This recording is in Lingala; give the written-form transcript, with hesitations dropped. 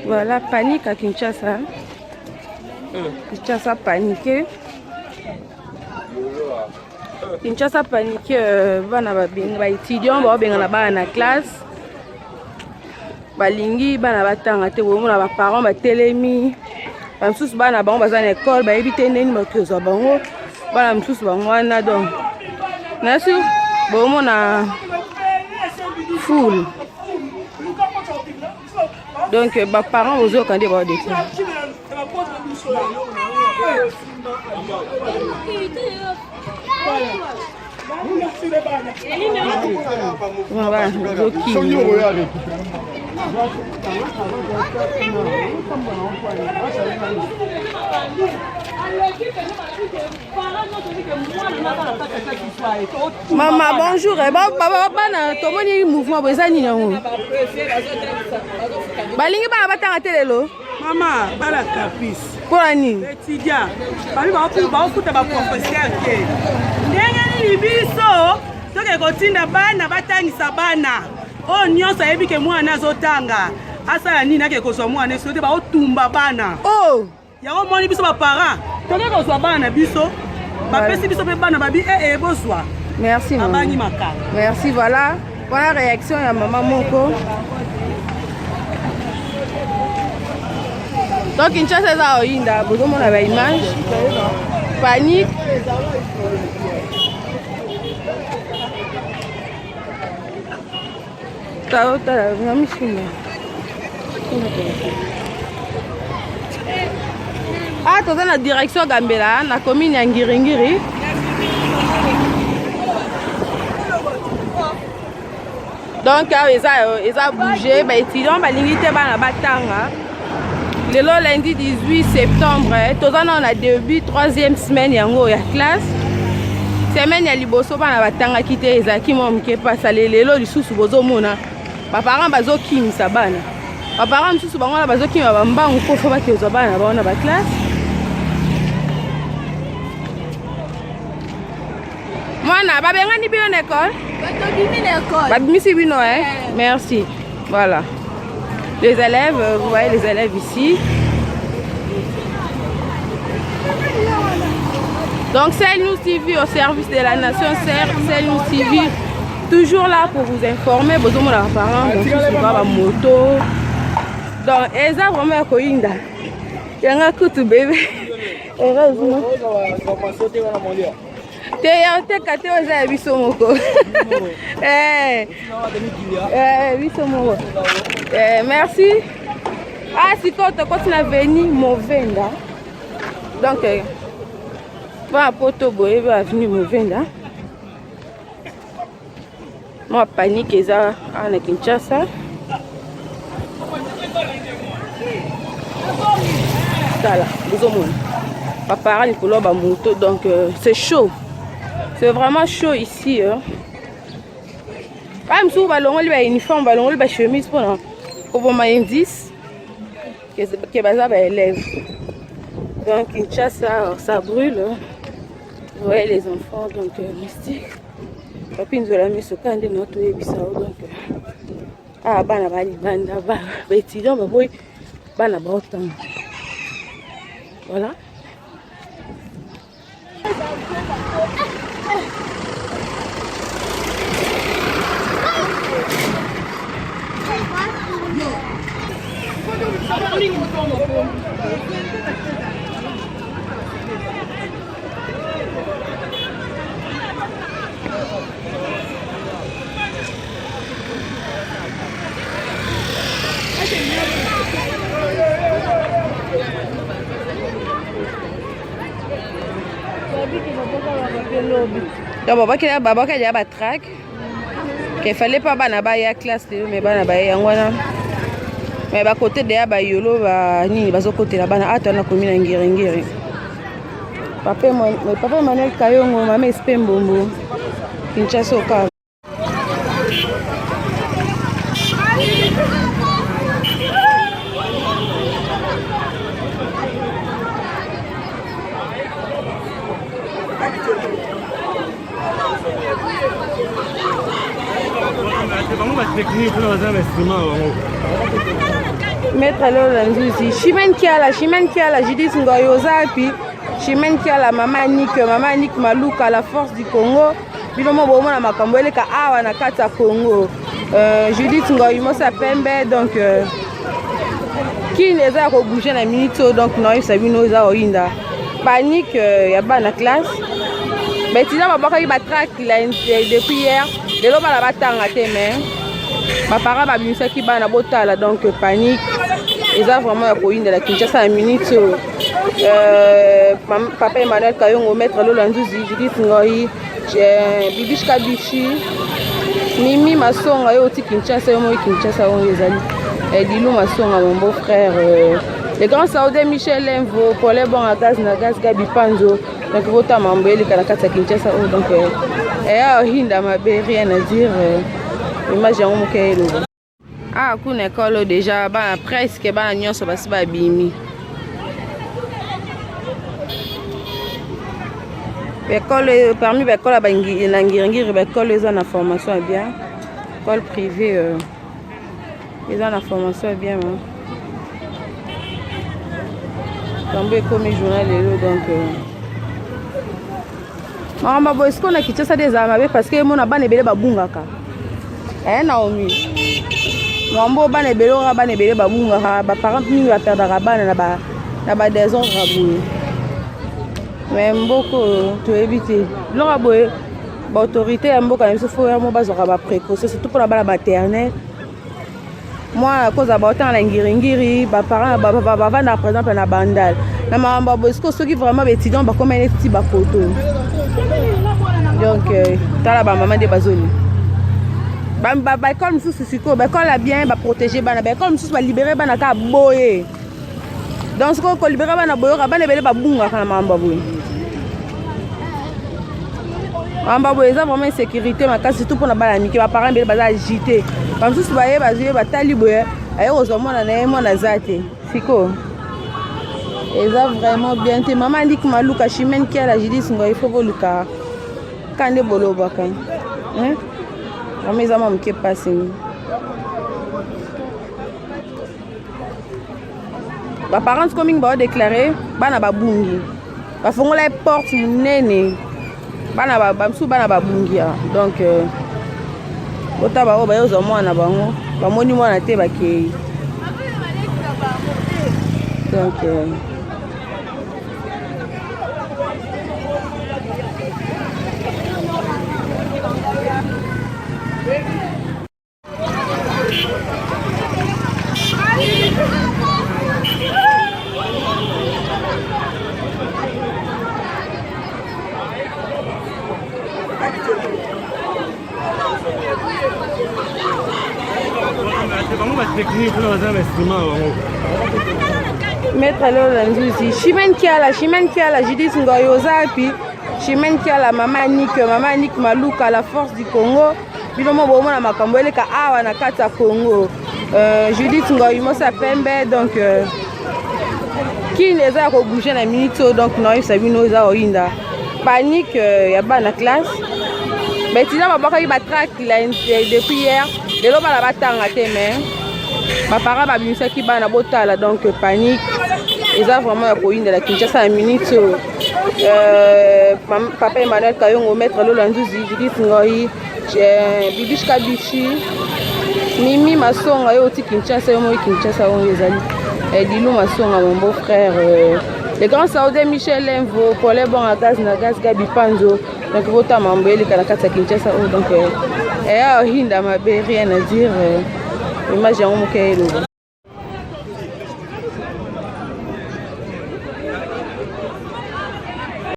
Voilà, panique à Kinshasa. Kinshasa paniqué. Kinshasa paniqué, euh, bana ba étudiants babengana bana na classe. Balingi bana batanga te, bomona ba parents batelemi. Ba misusu bana bango baza na école, bayebi te ndeni bakozwa bango. Bana misusu bango wana donc. Na sûr, bomona foule. Donc ba parents bozoyoka nde baodéclare. Mama, bonjour. Eh, bana tomoni mouvement boye eza nini yango? Balingi bana batanga te lelo? Mama, bana caprice. Mpo na nini? Étudiant babi baofuta baprofesseur te. Ndenge nini biso toke kotinda bana batangisa bana oyo nyonso ayebi ke mwana azotanga asala nini? Ake kozwa mwana eso te, baotumba bana. Oh! Yango omoni biso baparent toke kozwa bana na biso, bapesi biso mpe bana babi ee eh, bozwa. Merci. Abangi makala. Merci. Voilà, voilà réaction ya mama moko. Donc Kinshasa eza oyinda, bozomona ba image, panique. Tala na misuna. Ah, toza na direction Gambela, na commune ya Ngiringiri. Donc awa eza bouge, baétudiant balingi te bana batanga lelo lundi 18 septembre. Toza nano na début troisième semaine yango ya classe. Semaine ya liboso bana batangaki te, ezalaki mwa moke pasale. Lelo lisusu bozomona baparent bazokimisa bana, baparent mosusu bango wana bazokima bambangu mpo fo bakezwa bana na bango na baclasse. Mwana babengani bino na école, babimisi bino, eh? Merci. Voilà les élèves, vous voyez les élèves ici. Donc Cell News TV au service de la nation. Cell News TV toujours là pour vous informer. Bozomona baparent mosusu ba bamoto. Donc eza vraiment ya koyinda. Yanga kutu bebe, heureusement te ya oteka te, oyo eza ya biso moko. Eh, eh, biso moko. Eh, merci. Ah, sikoyo tokoti na avenue Movenda. Donc mpona poto boyebi avenue Movenda, mwa panique eza awa na Kinshasa. Tala, bozomona baparent likolo ya bamoto. Donc c'est chaud, c'est vraiment chaud ici, hein. Bana mosusu balongoli bauniforme, balongoli bachemise mpona koboma indice ke baza baélève. Donc Kinshasa, ça brûle. Vous voyez les enfants, donc mystique papi nzola miso kaka nde na toyebisa o. Donc awa bana balibanda, baétudiant baboyi bana baotanga. Voilà. Donc babakeli ya batrack ke fallait pas bana baya classe lelo, mais bana baye yango wana. Mais bakote deya bayolo banini bazokotela bana ata na komi na Ngiringiri. Papa Emmanuel Kayongo, mama Espe Mbombo, Kinshasa oka. Maître Lola Nzuzi, Chimène Kiala, Chimène Kiala, Judith Ngoy Ozapi, Chimène Kiala, Mama Nick, Mama Nick Maluka, la force du Congo. Bino mo bomona makambo eleka awa na kati ya Congo. Judith Ngoy Mosa Pembe, donc kini eza ya kobouge na minute oyo, donc naoyebisa bino eza koyinda panique ya bana classe. Baétudiant babwakaki batract depuis hier, lelo bana batanga te, mais baparent babimisaki bana botala. Donc panique eza vraiment ya koyindela Kinshasa na minute oyo. Papa Emmanuel Kayongo, maître Lola Nzuzi, Judith Ngoi, Bibish Kabishi, Mimi Masonga, yo oti Kinshasa, yo moi Kinshasa oyo ezali Dilu Masonga, mon beau frère, le grand saoudien Michel Envo, Paulin Bon gaz na gaz, Gabi Panzo. Donc bota mambo eleka na kati ya Kinshasa oyo, donc eya ohinda mabe, rien à dire. Image yango moke eloba. Ah, kuna ekolo déjà bana, presque bana nyonso basi babimi. Baekole, parmi baekole ya na Ngiringiri, baekole eza na formation ya bien, école privée eza na formation ya bien. Kambo ekomi journal lelo, donc makambo boye sikoyo na Kinshasa nde ezala mabe, parce que emona bana ebele babungaka. Naomi, makambo bana ebele oyo, bana ebele babungaka, baparent mingi baperdaka bana na badésordre boye. Mais mboka oyo toyebi te biloko ya boye. Baautorité ya mboka na biso, faut ya mo bazwaka baprécaution, surtout mpona bana maternelle. Mwana kozala baotanga na Ngiringiri, baparent bavandaka par exemple na Bandal, na makambo ya boye sikoyo, soki vraiment baétudiant bakoma neti bakoto. Donc tala bamama nde bazoli baekole mosusu sikoyo, baekole ya bien baprotege bana, baekole mosusu balibere bana kaka boye. Donc sikoyo kolibere bana boyoka, bana ebele babungaka na makambo ya boye. Makambo boye eza vraiment insécurité makasi, surtout mpona bana mike. Baparent ebele baza agité, bamosusu baye bazwi ye, batali boye, aye kozwa mwana na ye, mwana aza te. Sikoyo eza vraiment bien te. Mama Ndik Maluka, Chimene Kiala, Judith Ngoi, il faut boluka ka nde bolobaka vraiment eza mwa moke mpasi. Baparent sikoyo mingi baodéclare bana babungi, bafongola ye porte monene, bana bamosusu bana babungi. Donc bota bango bayozwa mwana bango, bamoni mwana te, bakei. Donc Bango batechnique kuna baza na instrument na bango. Maître Lola Nzuzi, Chimène Kiala, Chimène Kiala, Judith Ngoy Ozapi, Chimène Kiala, Mama Nick, Mama Nick Maluka, la force du Congo. Bino mo bomona makambo eleka awa na kati ya Congo. Judith Ngoy Mosa Pembe, donc kini eza ya kobouge na minute oyo, donc naoyebisa bino eza koyinda panique ya bana classe. Baétudiant babwakaki batract depuis hier, lelo bana batanga te, mais baparent babimisaki bana botala. Donc panique eza vraiment ya koyindela Kinshasa na minute oyo. Papa Emmanuel Kayongo, maître Lola Nzuzi, Judith Ngoi, Bibish Kabishi, Mimi Masonga, yo oti Kinshasa, yo moi Kinshasa oyo ezali Dilu Masonga, mon beau frère, le grand saoudien Michel Envo, Paulin Bon gaz na gaz, Gabi Panzo. Donc bota mambo eleka na kati ya Kinshasa oyo, donc eya ohinda mabe, rien à dire. Image yango moke eloba.